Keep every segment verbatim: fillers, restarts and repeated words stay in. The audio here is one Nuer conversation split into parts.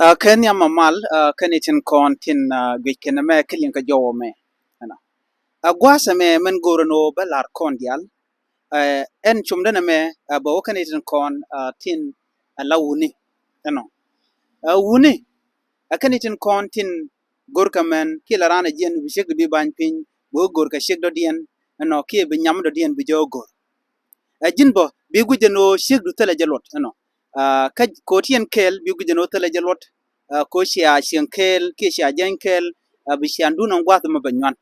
Ɛ, kɛ nhiam ma mal, ɛ, kɛn i̱ tin kɔn tin, ɛ, guic kɛn ɛmɛ kɛ liŋ kɛ jɔwä mɛ. Ɛnɔ. Ɛ, gua̱a̱th ɛmɛ mɛn go̱o̱rä ni ɣöö bä la̱r kɔn diaal. Ɛ, ɛn comdä nɛmɛ, ɛ, bä wä kɛn i̱ tin kɔn, ɛ, tin, ɛ, la wuni. Ɛnɔ. Ɛ, wuni. Ɛ, kɛn i̱ tin kɔn tin go̱rkɛ mɛn kiɛ la raan ɛ jiɛn bi ciekdu bi ba̱ny piny, bi wä go̱rkɛ ciek dɔ̱diɛn. Ɛnɔ, kiɛ bi nyam dɔ̱diɛn bi jɛ wä go̱r. Ɛ, ji̱n bä bi guic ɛn ɣöö ciekdu thilɛ jɛ luɔt. Ɛnɔ. Ɛ, kä ko̱tiɛn kɛɛl bi guic ɛn ɣöö thilɛ jɛ luɔt. Ɛ, ko̱ cia cieŋ kɛɛl kiɛ cia jɛny kɛɛl, ɛ, bi ciandun ɛn gua̱a̱th ɛmɛ bɛ nyuan.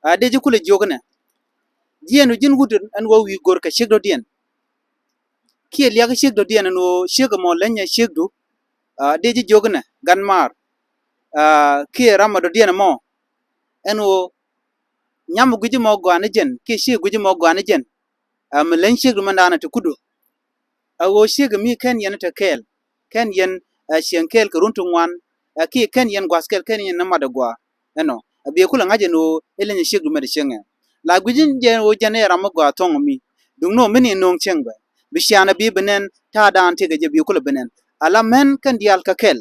Ɛ, dee ji̱ kulɛ jiök ɛnɛ. Jiɛɛn ɣöö ji̱n wut ɛn ɣöö wi̱i̱ go̱rkɛ ciek dɔ̱diɛn. Kiɛ liak ciek dɔ̱diɛn ɛn ɣöö ciek ɛmɔ leny ɛ ciekdu. Ɛ, dee ji̱ jiök ɛnɛ gan maar. Ɛ, kiɛ ram ɛ dɔ̱diɛn ɛmɔ. Ɛn ɣöö nyam gui̱c ɛmɔ gɔaa ni jɛn kiɛ ciek gui̱c ɛmɔ gɔaa ni jɛn. Ɛ, mi leny ciekdu mɛn daanɛ ti kudu. Ɛ ɣöö ciek mi kɛn yɛn te kɛɛl. Kɛn yɛn, ɛ, cieŋ kɛɛl kɛ run ti ŋuan. Ɛ, kiɛ kɛn yɛn gua̱th kɛɛl kɛn yɛn ni mat ɛ gɔaa. Ɛnɔ. Ɛ, biɛ kulɛ ŋa̱c ɛn ɣöö ɛ leny ciekdu mɛ ti cieŋɛ. La gui̱c in jɛ ɣöö jɛn ɛ ram mi gɔaa thɔŋ mi. Duŋni ɣöö mi ni no̱o̱ŋ cieŋ bɛ. Bi ciaŋ ɛ bi bi nɛn ta̱a̱ daan tëkɛ jɛ bi kulɛ bi nɛn. Ala mɛn kɛn diaal kɛ kɛl.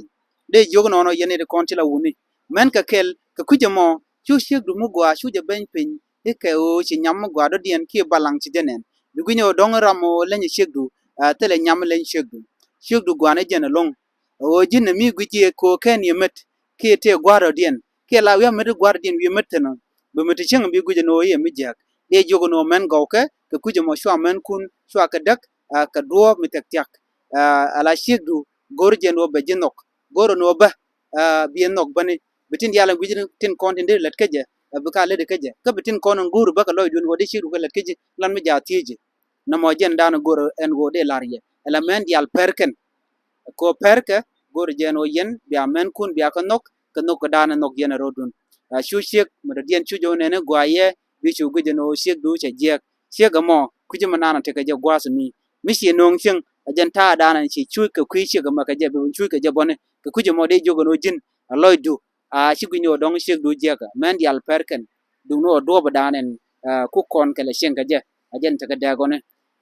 Dee jiök nɔnɔ yɛn i̱ ti kɔn ti la wuni. Mɛn kɛ kɛl kɛ kui̱c ɛmɔ cu ciekdu mi gɔaa cu jɛ beny piny. I̱ kɛ ɣöö ci nyam mi gɔaa dɔ̱diɛn kiɛ balaŋ ci jɛ nɛn. Bi gui̱ny ɣöö dɔ̱ŋ ram ɣöö leny ciekdu, ɛ, thilɛ nyam leny ciekdu. Ciekdu gɔaa ni jɛn ɛlɔ̱ŋ. Ɛ ɣöö ji̱n ɛ mi gui̱c yɛ kɛ ɣöö kɛn yɛ met kiɛ tëë gua̱a̱r dɔ̱diɛn. Kiɛ la wi̱i̱ a met gua̱a̱r dɔ̱diɛn wi̱i̱ met thi̱n ɔ. Bi met ti cieŋ bi gui̱c ɛn ɣöö yɛ mi jiääk. Dee jiök ɛn ɣöö mɛn gɔwkɛ kɛ kui̱c ɛmɔ cua mɛnkun cua kɛ däk, ɛ, kɛ duɔ̱ɔ̱p mi thia̱k thia̱k. Ɛ, ala ciekdu go̱r jɛ ɛn ɣöö bɛ ji̱ nhɔk. Go̱r ɛn ɣöö bä, ɛ, bi ɛ nhɔk bäni. Bi tin diaal ɛn gui̱c tin kɔn tin dee lät kä jɛ, ɛ, bi ka lät kä jɛ. Kä bi tin kɔn ɛn go̱o̱r bä kɛ lɔcdun ɣöö dee ciekdu kɛ lät kä ji̱ lan mi jaathiec jɛ. Nɔmɔ jɛn da̱a̱n go̱r ɛn ɣöö dee la̱r yɛ. Ɛla mɛn diaal pɛr kɛn. Kɛ ɣöö pɛr kɛ, go̱r jɛ ɛn ɣöö yɛn, bia mɛnkun, bia kɛ nhɔk, kɛ nhɔk kɛ da̱a̱n ɛ nhɔk yɛn ɛ rɔ̱dun. Ɛ, cu ciek, mi dɔ̱diɛn cu jɛ wä nɛn ɛ gɔaa yɛ, bi cu guic ɛn ɣöö ciekdu cɛ jiɛɛk. Ciek ɛmɔ, kui̱c mi naan ɔ tekɛ jɛ gua̱a̱th mi. Mi ci no̱o̱ŋ cieŋ, ɛ jɛn ta̱a̱ da̱a̱n ɛn ci cuc kɛ kui̱ ciek ɛmɛ kɛ jɛ, bi wun cuc kɛ jɛ bɔni. Kɛ kui̱c ɛmɔ dee jiök ɛn ɣöö ji̱n, ɛ lɔcdu. A ci gui̱ny ni ɣöö dɔ̱ŋ ciekdu jiɛɛkä. Mɛn diaal pɛr kɛn. Duŋni ɣöö duɔ̱ɔ̱p da̱a̱n ɛn, ɛ, ku kɔn kɛ lɛ cieŋ kɛ jɛ. Ɛ jɛn tekɛ dɛɛk ɣɔni.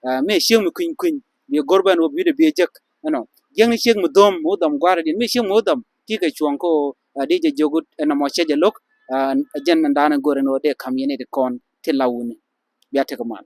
Ɛ, mi ciek mi kui̱ny kui̱ny. Bi go̱r bɛn ɣöö bi wut ɛ bi ɛ jek. Ɛnɔ. Jiäkni ciek mi dho̱o̱m, mi wä dhɔm gua̱a̱r ɛdiɛn. Mi ciek mi wä dhɔm. Ti kɛ cuɔ̱ŋ kä ɣöö, ɛ, di jɛ jiök wut ɛn nɔmɔ cɛ jɛ lo̱k. Ɛ, ɛ jɛn ɛn da̱a̱n ɛn go̱r ɛn ɣöö dee ka̱m yɛn i̱ ti kɔn ti la wuni. Bia tekɛ mal.